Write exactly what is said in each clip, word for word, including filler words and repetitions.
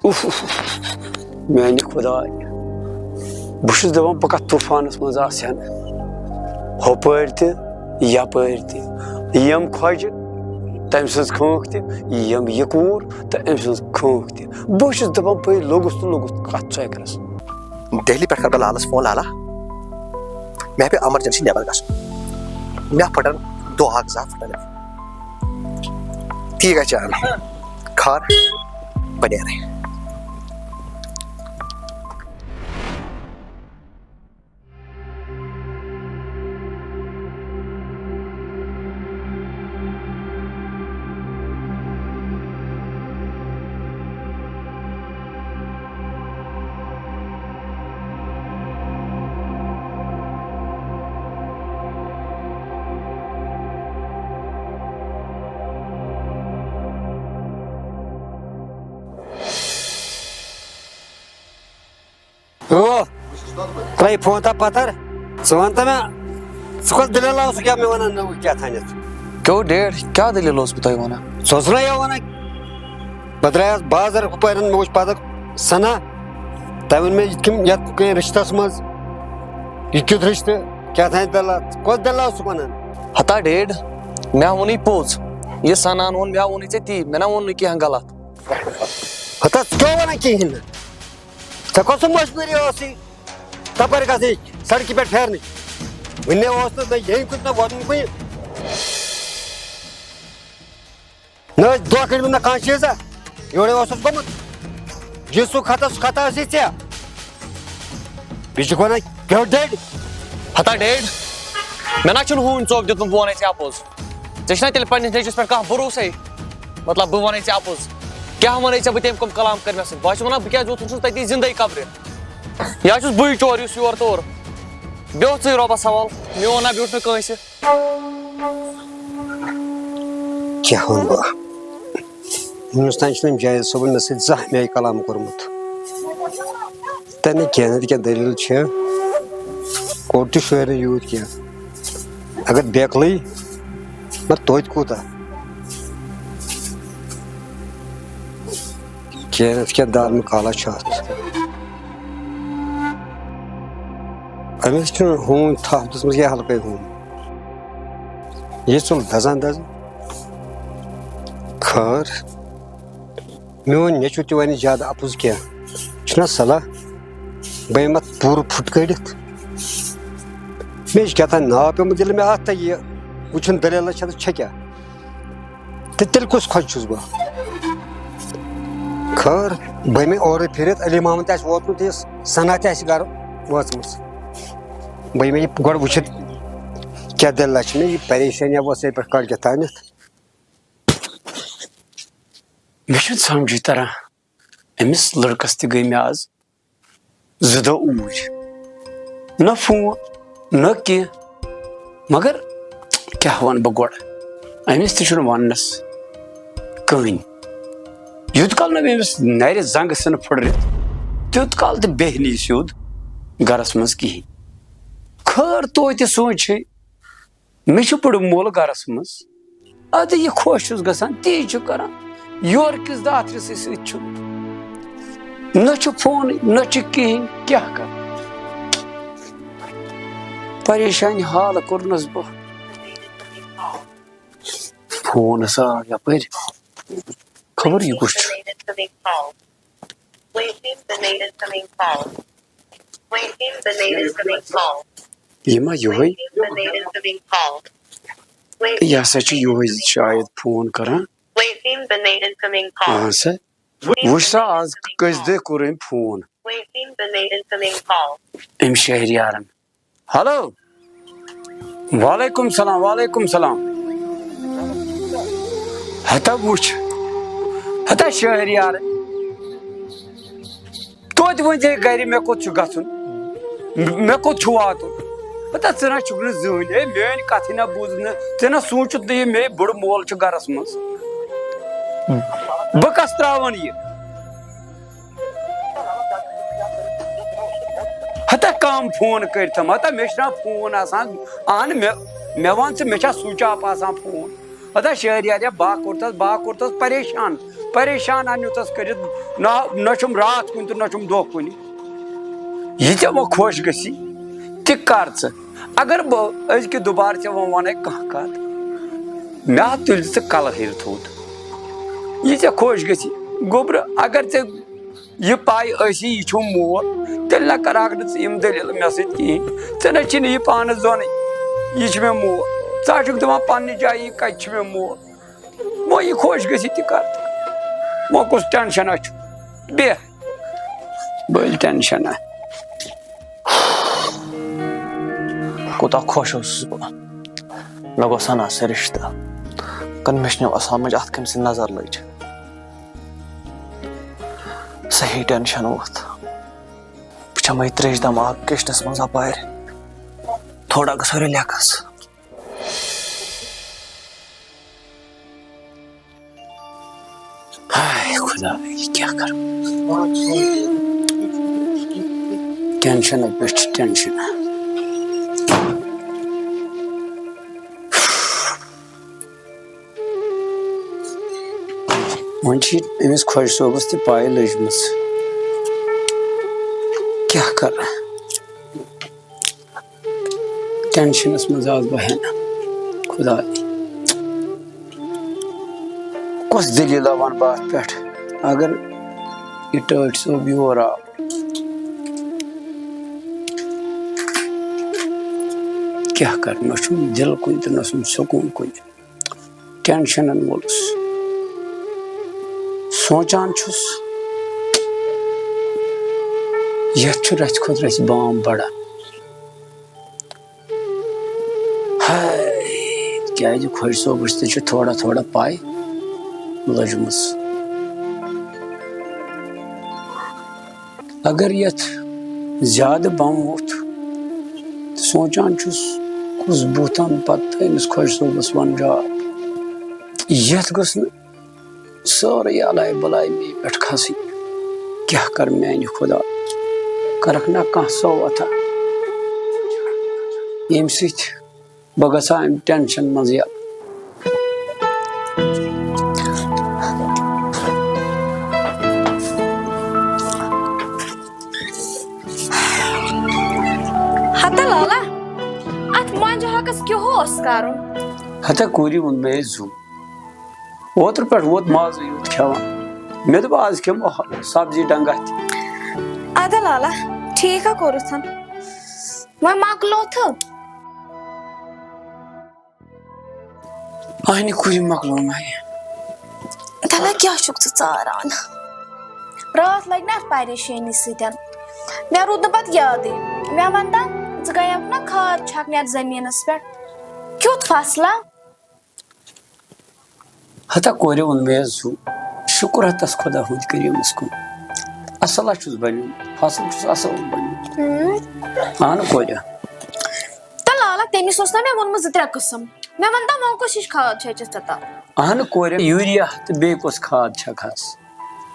اُف، اُف، اُف، اُف۔ میانہِ خداے، بہٕ چھُس دَپان، بہٕ کَتھ طوٗفانَس منٛز آسہٕ ہن۔ ہُپٲرۍ تہِ، یَپٲرۍ تہِ۔ یِم کھۄجہِ، تٔمۍ سٕنٛز کھٲنٛکھ تہِ، یِم یہِ کوٗر تہٕ أمۍ سٕنٛز کھٲنٛکھ تہِ۔ بہٕ چھُس دَپان، بٕے لوٚگُس تہٕ لوٚگُس کَتھ چکرَس۔ دہلی پٮ۪ٹھ کَرٕ بہٕ لالَس فون، لالا، مےٚ پیٚو ایمرجنسی نٮ۪بر گژھُن۔ مےٚ پھٕٹن دۄہ اکھ زٕ پھٕٹن۔ تی گژھِ اَنُن۔ خٲر، بہٕ نیرٕ۔ او، ترٛٲیِو فون تہٕ پتھر۔ ژٕ وَن تہٕ مےٚ، ژٕ کۄس دٔلیٖل اوسُکھ یا مےٚ وَنان نوٚو کیٛاہ تھانٮ۪تھ؟ کیو ڈیڈ، کیٛاہ دٔلیٖل اوس بہٕ تۄہہِ وَنان؟ ژٕ اوسُکھ نا یہِ وَنان؟ بہٕ درٛایس بازر ہُپٲرٮ۪ن، مےٚ وٕچھ پتہٕ سنا۔ تٔمۍ ووٚن مےٚ یِتھ کٔنۍ یَتھ کُنہِ رِشتَس منٛز، یہِ کیُتھ رِشتہٕ، کیٛاہ تھانۍ دٔلیٖل؟ ژٕ کۄس دٔلیٖل اوسُکھ وَنان؟ ہتا ڈیڈ، مےٚ ووٚنُے پوٚز۔ یہِ سنان ووٚن، مےٚ ووٚنُے ژےٚ تی، مےٚ نا ووٚن نہٕ کینٛہہ غلط۔ ہتا ژٕ کیٛاہ وَنان کِہیٖنۍ نہٕ؟ ژےٚ کۄس سۄ مجبوٗری ٲسٕے تَپٲرۍ گژھنٕچ، سڑکہِ پٮ۪ٹھ پھیرنٕچ؟ وٕنہِ اوس نہٕ نہ ییٚمہِ کُن نہ وۄدُن کُنہِ۔ نہ ٲسۍ دۄہ کٔڑمٕتۍ نہ کانٛہہ چیٖزا، یورے اوسُس گوٚمُت۔ یُس سُہ خطا، سُہ خطا ٲسی ژےٚ۔ بیٚیہِ چھُکھ وَنان، کیٛاہ ڈیڈ؟ ہتا ڈیڈ، مےٚ نہ چھُنہٕ ہوٗنۍ ژوٚپ دیُتمُت، بہٕ وَنے ژےٚ اَپُز۔ ژےٚ چھُنا تیٚلہِ پنٛنِس نیٚچوِس پٮ۪ٹھ کانٛہہ بروسَے؟ مطلب، بہٕ وَنے ژےٚ اَپُز۔ کیٛاہ وَنے ژےٚ بہٕ تٔمۍ کٕم کلام کٔرۍ مےٚ سۭتۍ؟ بہٕ ہا چھُس وَنان، بہٕ کیٛازِ ووتھُس نہٕ تَتی زِندَے قبرِ؟ یا چھُس بٕے چور یُس یور تور۔ بیوٚٹھ ژٕے رۄبَس حوال، میون نہ بیوٚٹھ نہٕ کٲنٛسہِ۔ کیٛاہ وَنہٕ بہٕ؟ وُنیُس تام چھُنہٕ أمۍ جاوید صٲبَن مےٚ سۭتۍ زانٛہہ اَمہِ آیہِ کلام کوٚرمُت۔ تَنہٕ کینٛہہ نَتہٕ کینٛہہ دٔلیٖل چھِ۔ کوٚر تہِ شٲعرَن یوٗت کینٛہہ۔ اگر بیکلٕے، نہ توتہِ کوٗتاہ؟ کینٛہہ نَتہٕ کینٛہہ دار مُقالہ چھُ اَتھ۔ أمِس چھُنہٕ ہوٗنۍ تھپھ دِژمٕژ یا ہلکَے ہوٗن۔ یہِ ژوٚل دَزان دَزان۔ خٲر، میون نیٚچُو تہِ وَنہِ زیادٕ اَپُز کینٛہہ۔ چھُنہ صلاح، بہٕ یِمہٕ اَتھ پوٗرٕ پھُٹ کٔڑِتھ۔ مےٚ چھُ کیٛاہ تام ناو پیوٚمُت، ییٚلہِ مےٚ اَتھ تَگہِ یہِ وٕچھُن دٔلیٖلہ چھےٚ تہٕ چھےٚ کیٛاہ۔ تہٕ تیٚلہِ کُس خۄش چھُس بہٕ؟ خٲر، بہٕ یِمَے اورَے پھِرِتھ، علی محمد تہِ آسہِ ووتمُت، یہِ سنا تہِ آسہِ گَرٕ وٲژمٕژ۔ بہٕ یِمَے یہِ گۄڈٕ وٕچھِتھ، کیٛاہ دٔلیٖلہ چھِ مےٚ، یہِ پریشٲنی ٲس یِتھَے پٲٹھۍ کٲلۍ کٮ۪تھ تامَتھ۔ مےٚ چھُنہٕ سَمجھٕے تَران، أمِس لٔڑکَس تہِ گٔے مےٚ آز زٕ دۄہ اوٗرۍ۔ نہ فون، نہ کینٛہہ۔ مگر کیٛاہ وَنہٕ بہٕ گۄڈٕ؟ أمِس تہِ چھُنہٕ وَننَس کٕہٕنۍ۔ یوٗت کال نہٕ مےٚ أمِس نَرِ زنٛگہٕ ژھٕنہٕ پھٕٹرِتھ، تیوٗت کال تہِ بیٚہہِ نہٕ یہِ سیوٚد گَرَس منٛز کِہیٖنۍ۔ خٲر توتہِ سونٛچے، مےٚ چھُ بُڈٕ مول گرس منٛز۔ ادٕ یہِ خۄش چھُس گژھان، تی چھُ کران۔ یورٕ کِس داترِسٕے سۭتۍ چھُ نہ چھُ فونٕے، نہ چھُ کِہیٖنۍ، کیٛاہ کرٕ؟ پریشانہِ حال کوٚرنس بہٕ۔ فون ہسا آو یپٲرۍ، خبر یہِ کُس چھُ۔ Waiting the late incoming call. Waiting the late incoming call. یہِ ما یِہوٚے؟ Waiting the late incoming call. Waiting یہِ ہسا چھُ یِہوٚے شاید فون کران۔ Waiting the late incoming call. اہن سا۔ وٕچھ سا، آز کٔژِ دۄہہِ کوٚر أمۍ phone? Waiting the late incoming call. أمۍ شہریارن۔ ہیلو۔ وعلیکم سلام، وعلیکم سلام۔ ہتا وٕچھ، ہتا شہریار، توتہِ ؤنۍ زِ گرِ مےٚ کوٚت چھُ گژھُن، مےٚ کوٚت چھُ واتُن۔ ہتا ژٕ نہ چھُکھ نہٕ زٕہٕنۍ، ہے میٲنۍ کتھٕے نہ بوٗز نہٕ، ژےٚ نہ سوٗنچُتھ نہٕ یہِ مے بُڈٕ مول چھُ گرس منٛز۔ بہٕ کس تراون یہِ؟ ہتا کم فون کٔرتھم، ہتا مےٚ چھُنہ فون آسان۔ اہن مےٚ، مےٚ وَن ژٕ، مےٚ چھا سُچ آف آسان فون؟ پتہ شٲعری آلیا، با کوٚرتس، با کوٚرتس پریشان، پریشان آو نیُتس کٔرِتھ، نہ، نہ چھُم راتھ کُنہِ تہٕ نہ چھُم دۄہ کُنہِ۔ یہِ ژےٚ وۄنۍ خۄش گژھی، تہِ کر ژٕ۔ اگر بہٕ أزکہِ دُبارٕ ژےٚ وۄنۍ وَنَے کانٛہہ کَتھ، مےٚ ہا تُلہِ ژٕ کَلہٕ ہیٚرِ تھوٚد۔ یہِ ژےٚ خۄش گژھی۔ گوٚبرٕ، اگر ژےٚ یہِ پَے ٲسی، یہِ چھُم مول، تیٚلہِ نہ کَرہاکھ نہٕ ژٕ یِم دٔلیٖلہٕ مےٚ سۭتۍ کِہیٖنۍ۔ ژےٚ نہ چھی نہٕ یہِ پانَس زانٕے، یہِ چھِ مےٚ مول۔ ژٕ ہا چھُکھ دَپان پنٛنہِ جایہِ، یہِ کَتہِ چھُ مےٚ مول؟ وۄنۍ یہِ خۄش گژھی تہِ کَر۔ وۄنۍ کُس ٹٮ۪نشَنا چھُ؟ بیٚہہ، بٔلۍ ٹٮ۪نشَنا۔ کوٗتاہ خۄش اوسُس بہٕ۔ مےٚ گوٚو سَنا سُہ رِشتہٕ۔ کَن مےٚ چھُنہٕ یِوان سَمٕجھ اَتھ کٔمۍ سٕنٛز نظر لٔج۔ صحیح ٹٮ۪نشَن ووٚتھ۔ بہٕ چَمَے ترٛیشہِ دَمہٕ اَکھ کِچنَس منٛز اَپارِ۔ تھوڑا گژھو رِلیکٕس۔ ہاے خدا، یہِ کیٛاہ کَرٕ؟ ٹٮ۪نشَنَے پٮ۪ٹھ چھِ ٹٮ۪نشَن۔ وۄنۍ چھِ أمِس خۄش صٲبَس تہِ پَے لٔجمٕژ۔ کیٛاہ کَرٕ؟ ٹینشنس منٛز آس بہٕ ہنا۔ خدا، کۄس دٔلیٖلہ وَنہٕ بہٕ اَتھ پٮ۪ٹھ؟ اگر یہِ ٹٲٹھۍ صٲب یور آو، کیٛاہ کَرٕ؟ نہ چھُم دِل کُنہِ تہٕ نہ چھُم سکوٗن کُنہِ۔ ٹینشنن وولُس۔ سونٛچان چھُس، یَتھ چھُ رَژھِ کھۄتہٕ رَژھِ بام بَڑان۔ ہاے، کیٛازِ خۄش صٲبَس تہِ چھِ تھوڑا تھوڑا پَے لٔجمٕژ۔ اگر یَتھ زیادٕ بَم ووٚتھ، تہٕ سونٛچان چھُس، کُس بُتھ اَنہٕ پَتہٕ أمِس خۄش صٲبَس وَنہٕ جواب۔ یَتھ گٔژھ نہٕ سٲرٕے اَلایہِ بَلایہِ مے پٮ۪ٹھ کھَسٕنۍ۔ کیٛاہ کَرٕ میٛانہِ خۄدا، کَرَکھ نا کانٛہہ سۄ وَتھا، ییٚمہِ سۭتۍ بہٕ گژھٕ ہا اَمہِ ٹینشن منٛز یَلہٕ۔ ہتا لالا، اتھ مۄنجہِ ہۄکھس کیٛاہ اوس کرُن؟ ہتا کوٗری ووٚن مےٚ زُو۔ اوترٕ پٮ۪ٹھ ووت مازٕے یوت کھٮ۪وان۔ مےٚ دوٚپ، آز کھٮ۪مہٕ سبزی ڈنگہ تہِ۔ ادا لالا، ٹھیٖک ہا کوٚرُتھ۔ وۄنۍ مۄکلو تہٕ۔ اہنہِ کُلۍ مۄکلو مےٚ۔ تَلہ کیٛاہ چھُکھ ژٕ ژاران؟ راتھ لٔگۍ نہ اَتھ پریشٲنی سۭتۍ۔ مےٚ روٗد نہٕ پَتہٕ یادٕے۔ مےٚ وَن تہٕ، ژٕ گٔیَکھ نہ کھاد چھَکنہِ اَتھ زٔمیٖنَس پٮ۪ٹھ؟ کیُتھ فصلہ؟ ہتا کورِ ووٚن مےٚ زُو، شُکر ہتس خۄدا ہُنٛد کٔریٖمَس کُن۔ اَصٕل ہا چھُس بَنیومُت، فصل چھُس اَصٕل بَنیومُت۔ اہن کورِ۔ تہٕ لالا، تٔمِس اوس نہ مےٚ ووٚنمُت زٕ ترٛےٚ قٕسٕم۔ مےٚ وَن تہٕ، وۄنۍ کُس ہِش کھاد چھَچَس ژےٚ تَتھ؟ اہن کورِ، یوٗریا تہٕ بیٚیہِ کۄس کھاد چھَکہَس؟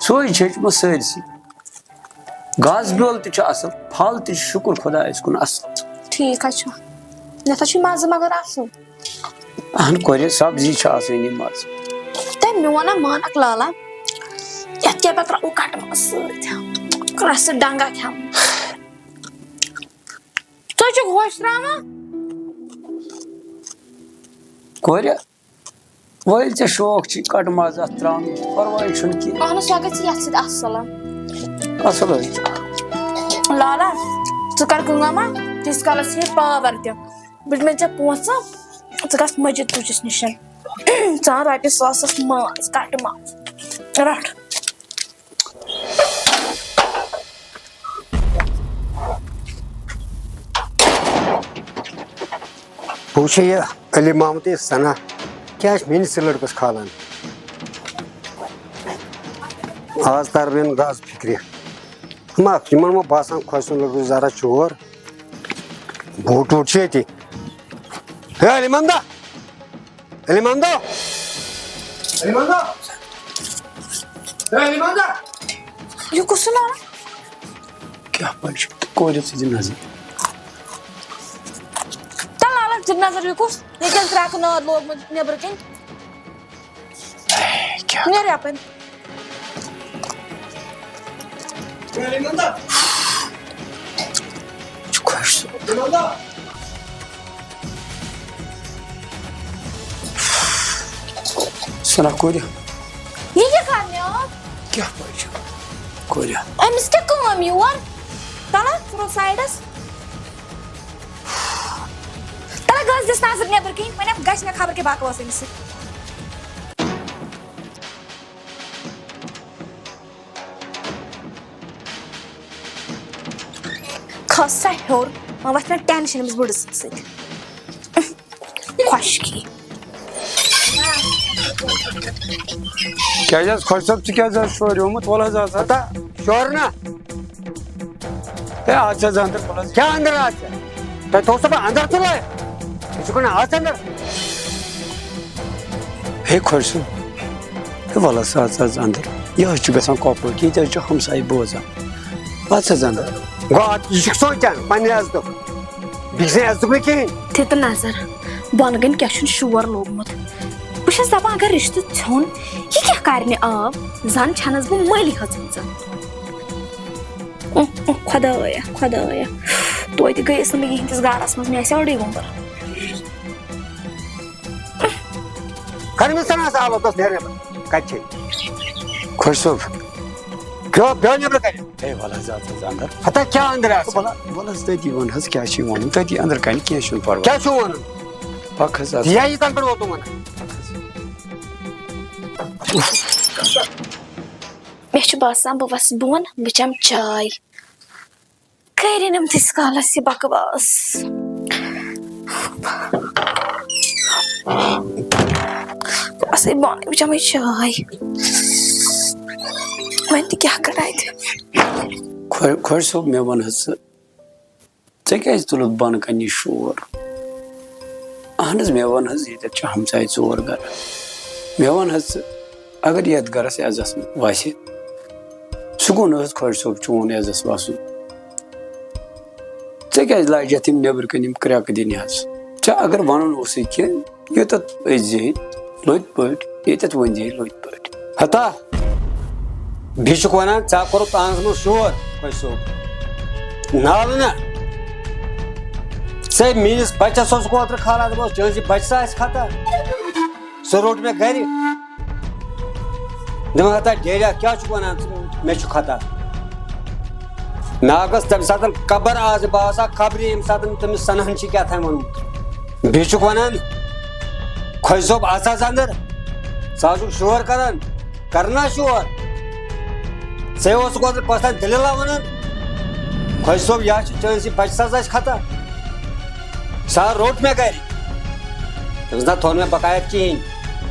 سۄے چھٔچمٕژ سٲرسٕے۔ گاسہٕ بیول تہِ چھُ اَصٕل، پھل تہِ چھُ، شُکُر خۄدایَس کُن، اَصٕل۔ ٹھیٖک حظ چھُ۔ یَتھ حظ چھُ مَزٕ مگر اَصٕل۔ اہن کورِ، سبزی چھِ آسٲنی منٛز۔ تہٕ میون ہا مانکھ لالا، یَتھ کیٛاہ پَتہٕ ترٛاوو کَٹہٕ ماز سۭتۍ؟ رَسہٕ ڈَنٛگا کھٮ۪مہٕ۔ ژٕ چھُکھ ہوش ترٛاوان؟ کورِ، وۄنۍ ژےٚ شوق چھُے کَٹہٕ ماز اَتھ ترٛاونُک، پَرواے چھُنہٕ کینٛہہ۔ اہن، سۄ گژھِ یَتھ سۭتۍ اَصٕل۔ اَصٕل حظ چھُ۔ لالا، ژٕ کر کٲم، تیٖتِس کالس یِیہِ پاور تہِ۔ بہٕ دِمے ژےٚ پونٛسہٕ، ژٕ گژھ مجید پوٗجِس نِش۔ ژٕ اَن رۄپیہِ ساسَس ماز، کَٹہٕ ماز۔ رَٹھ۔ بہٕ وٕچھے یہِ علی محمد تہٕ یہِ ثنا، کیٛاہ چھِ میٛٲنِس لٔڑکَس کھالان؟ آز تَر بہٕ یِمَن دَز فِکرِ۔ ما، یِمَن ما باسان خۄش سُنٛد لٔڑکہٕ چھُ ذرا چور؟ بوٗٹ ووٗٹ چھُ ییٚتی۔ ہے علی محمدا! علی محمدا! علی محمدا! ہے علی محمدا! یہِ کُس چھُ لاران؟ کیٛاہ پَے چھُ؟ تہٕ کورِ ژٕ دِ نظر۔ تَلہٕ لالا، ژٕ دِ نظر، یہِ کُس؟ ییٚتٮ۪ن ترٛکھ نٲر لوگمُت نیٚبرٕ کِنۍ۔ نیرِ یَپٲرۍ۔ چھُ خۄش سُہ۔ سنا کورِ۔ یہِ کیٛاہ کرنہِ آو؟ کیٛاہ پَے چھُ؟ کورِ۔ أمِس کیٛاہ کٲم یور؟ تَلہ، ژٕ روز سایڈَس۔ تَلہ، گٔژھ دِس نظر نیٚبرٕ کِنۍ، وۄنۍ گژھِ مےٚ خبر کیٛاہ بکواس أمِس سۭتۍ۔ کھس سا ہیوٚر، وۄنۍ وۄتھِ مےٚ ٹٮ۪نشن أمِس بٕڑٕ سٕنٛدِ سۭتۍ۔ خۄشکی۔ کیٛازِ حظ خۄش صٲب، ژٕ کیٛازِ حظ شوریومُت؟ وَلہٕ حظ اَژھ حظ۔ ہتا، شور نہ۔ ہے، اَژھ حظ اَندر، وَلہٕ حظ۔ کیٛاہ اَندر اَژھ؟ تۄہہِ تھوٚو سا بہٕ اَندر تُلٲے؟ ژٕ چھُکھ وَنان اَژھ اَندر؟ ہے خۄش صٲب، ہے وَلہٕ حظ، اَژھ حظ اَندر۔ یہِ حظ چھُ گژھان کۄپٲٹھۍ، ییٚتہِ حظ چھُ ہمسایہِ بوزان۔ اَژھ حظ اَندر۔ گوٚو اَتھ، یہِ چھُکھ سونٛچان پنٛنہِ عزتُک؟ بیٚیہِ سٕنٛدِ عزتُک نہٕ کِہیٖنۍ۔ تہِ تہٕ نظر، بۄنہٕ کَنہِ کیٛاہ چھُن شور لوٚگمُت۔ بہٕ چھَس دَپان، اگر رِشتہٕ ژھیوٚن، یہِ کیٛاہ کَرنہِ آو؟ زَن چھَنَس بہٕ مٔلی ۂژمٕژ۔ اوہ، اوہ، خۄدایا، خۄدایا، توتہِ گٔیَس نہٕ بہٕ یِہِنٛدِس گَرَس منٛز، مےٚ آسہِ أڑٕے وُمبٕر۔ کر مےٚ سَنَس آلو، گوٚژھ نیرُن نٮ۪بر۔ کَتہِ چھے؟ خۄش صٲب۔ بیٚہو، بیٚہو نٮ۪برٕ کَنہِ۔ ہے، وَلہٕ حظ، اَژھ حظ اَندر۔ ہتا کیٛاہ أنٛدرٕ آسہٕ؟ وَلہٕ، وَلہٕ حظ، تٔتی وَن حظ، کیٛاہ چھُے وَنُن؟ تٔتی أنٛدرٕ کَنہِ، کینٛہہ چھُنہٕ پَرواے۔ کیٛاہ چھُو وَنُن؟ پَکھ حظ، اَژھ۔ یا یہِ تَنہٕ پٮ۪ٹھ ووتُم وَنان۔ مےٚ چھُ باسان، بہٕ وَسہٕ بۄن، بہٕ چَمہٕ چاے۔ کٔرِنۍ یِم تِس کالس یہِ بکواس۔ بس ہے بانہٕ، بہٕ چمے چاے۔ وۄنۍ تہِ کیٛاہ کرٕ اتہِ؟ خۄ-، خۄش صٲب، مےٚ وَن حظ ژٕ، ژےٚ کیٛازِ تُلُتھ بۄنہٕ کنہِ یہِ شور؟ اہن حظ، مےٚ وَن حظ، ییٚتٮ۪تھ چھِ ہمساے ژور گرٕ۔ مےٚ وَن حظ ژٕ، اگر یتھ گرس عزت وسہِ، سُہ گوٚو نہٕ حظ خۄش صٲب چون عزت وسُن؟ ژےٚ کیٛازِ لاجتھ یِم نیٚبرٕ کَنۍ یِم کرٛٮ۪کہٕ دِنہِ حظ؟ ژےٚ اگر وَنُن اوسُے کینٛہہ، یوٚتَتھ أژۍ زِہے لٔتۍ پٲٹھۍ، ییٚتٮ۪تھ ؤنۍ زِہے لٔتۍ پٲٹھۍ۔ ہتا، بیٚیہِ چھُکھ وَنان، ژےٚ کوٚرُتھ آنٛگنَس منٛز شور، خۄش صٲب۔ نالہٕ نہ، ژےٚ میٛٲنِس بَچَس اوسُکھ اوترٕ کھالان، دوٚپمَس، چٲنِسٕے بَچَس آسہِ خطا۔ سُہ روٚٹ مےٚ گرِ۔ دِمہٕ ہتا ڈیڈیا، کیٛاہ چھُکھ وَنان ژٕ؟ مےٚ چھُ خطا۔ مےٚ ہا گٔژھ تَمہِ ساتہٕ قبر آز باسان قبرِ، ییٚمہِ ساتہٕ تٔمِس سَنان چھِ کیٛاہ تام ووٚنمُت۔ بیٚیہِ چھُکھ وَنان، خۄش صٲب، اَژھ حظ اَندر۔ ژٕ حظ چھُکھ شور کَران۔ کَر نا شور۔ ژےٚ اوسُکھ اوترٕ کۄس تام دٔلیٖلہ وَنان۔ خۄش صٲب، یا چھُ چٲنِسٕے بَچَس حظ آسہِ خطا۔ سُہ ہا روٚٹ مےٚ گرِ۔ تٔمِس نہ تھوٚو نہٕ مےٚ بقایت کِہیٖنۍ۔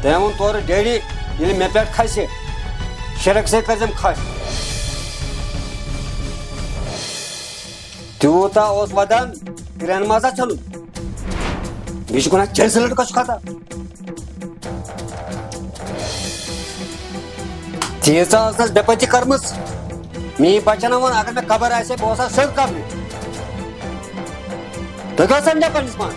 تٔمۍ ووٚن تورٕ، ڈیڈی، ییٚلہِ مےٚ پٮ۪ٹھ کھسہِ، شِرک سۭتۍ کٔرۍزٮ۪م خۄش۔ تیوٗتاہ اوس وَدان، کرٛٮ۪ن منٛز ہا ژھیوٚنُم۔ بیٚیہِ چھُ وَنان، چٲنِسٕے لٔڑکَس چھُ خطا۔ تیٖژاہ ٲسنَس بے پَتی کٔرمٕژ۔ میٛٲنۍ بَچَن ووٚن، اگر مےٚ خبر آسہِ ہے، بہٕ اوسا سیوٚد قبرِ۔ تُہۍ کیٛاہ سَمجھا پنٛنِس پانَس؟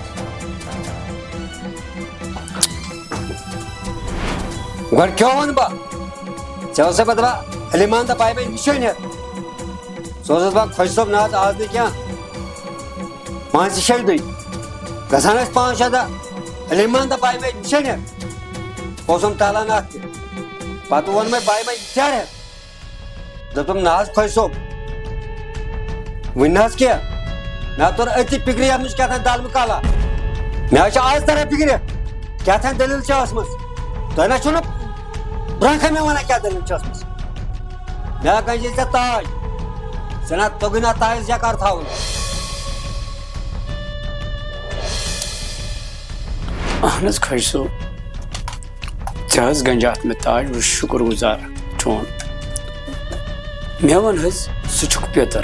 گۄڈٕ کیٛاہ وَنہٕ بہٕ؟ ژےٚ اوسَے بہٕ دَپان، علی محمد بایہِ مےٚ نِشٲنۍ ہٮ۪تھ۔ ژٕ اوسُس دَپان، خۄش صٲب، نہ حظ، آز نہٕ کینٛہہ۔ پانٛژِ شیٚیہِ دۄہہِ گژھان ٲسۍ پانٛژھ شےٚ دۄہ۔ علی محمد بایہِ مےٚ نِشٲنۍ ہٮ۪تھ۔ اوسُم تالان اَتھ تہِ۔ پَتہٕ ووٚن مےٚ، بایہِ مےٚ یہِ ژیٛار ہٮ۪تھ۔ دوٚپُن، نہ حظ خۄش صٲب، وٕنہِ نہ حظ کینٛہہ۔ مےٚ توٚر أتی فِکرِ، یَتھ منٛز چھُ کیٛاہ تام دالہٕ مُکالا۔ مےٚ حظ چھِ آز تَران فِکرِ، کیٛاہ تام دٔلیٖل چھِ ٲسمٕژ۔ تۄہہِ نہ چھُو نہٕ برٛونٛہہ کَنہِ مےٚ وَنان، کیٛاہ دٔلیٖل چھِ ٲسمٕژ۔ مےٚ ہا گنٛجے ژےٚ تاج، ژےٚ نہ توٚگُے نہ تاج زیکار تھاوُن۔ اہن حظ خۄش صٲب، ژےٚ حظ گنٛجہِ اَتھ مےٚ تاج، بہٕ چھُس شُکُر گُزار چون۔ مےٚ وَن حظ، ژٕ چھُکھ پیٚتٕر،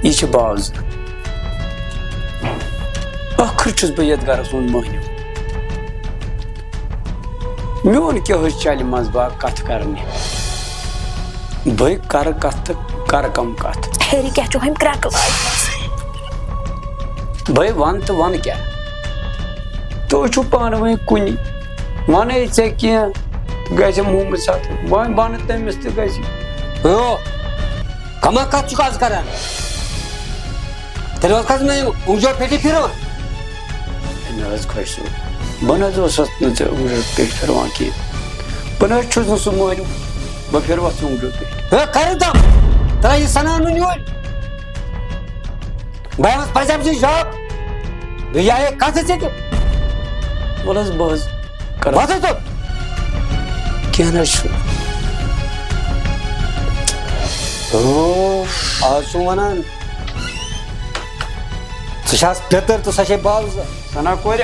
یہِ چھِ باوزٕ۔ ٲخٕر چھُس بہٕ یَتھ گَرَس منٛز مٔہنیوٗ۔ میون کیٛاہ حظ چَلہِ منٛزباگ کَتھٕ کَرنہِ؟ بہٕ کَرٕ کَتھ تہٕ کَرٕ کَم کَتھ۔ ہیٚرِ کیٛاہ چھُ ہُمہِ کرٛٮ۪کہٕ لٲجمٕژ؟ بٔے وَن تہٕ وَن کیٛاہ؟ تُہۍ چھِو پانہٕ ؤنۍ کُنہِ۔ وَنے ژےٚ کینٛہہ، گژھِ محمد ساتھ، وۄنۍ بنہٕ تٔمِس تہِ گژھِ۔ ہو، کما کتھ چھُکھ آز کران؟ تیٚلہِ اوس کھس مےٚ یِم اونٛگجو پھیٹہِ پھِران۔ ہے نہ حظ خۄش صٲب، بہٕ نہ حظ اوسُس نہٕ ژےٚ اونٛگجو پھیٹہِ پھِروان کینٛہہ۔ بہٕ نہ حظ چھُس نہٕ سُہ مٲنِو، بہٕ پھِروَتھ ژٕ اونٛگجو پھیٹہِ۔ ہے، کر دم، ترٛاو یہِ سنان نہٕ یور۔ بہٕ ہٮ۪مس پنٛژاہ رۄپیہِ جاب۔ بیٚیہِ یہِ کتھ ژےٚ تہِ۔ وَلہٕ حظ، بہٕ حظ کرٕ۔ وَتھ حظ توٚت۔ کینٛہہ نہ حظ چھُ۔ اوف، آز چھُم وَنان، ژٕ چھَس پیٚتٕر تہٕ سۄ چھے باوزٕ۔ سنا کورِ،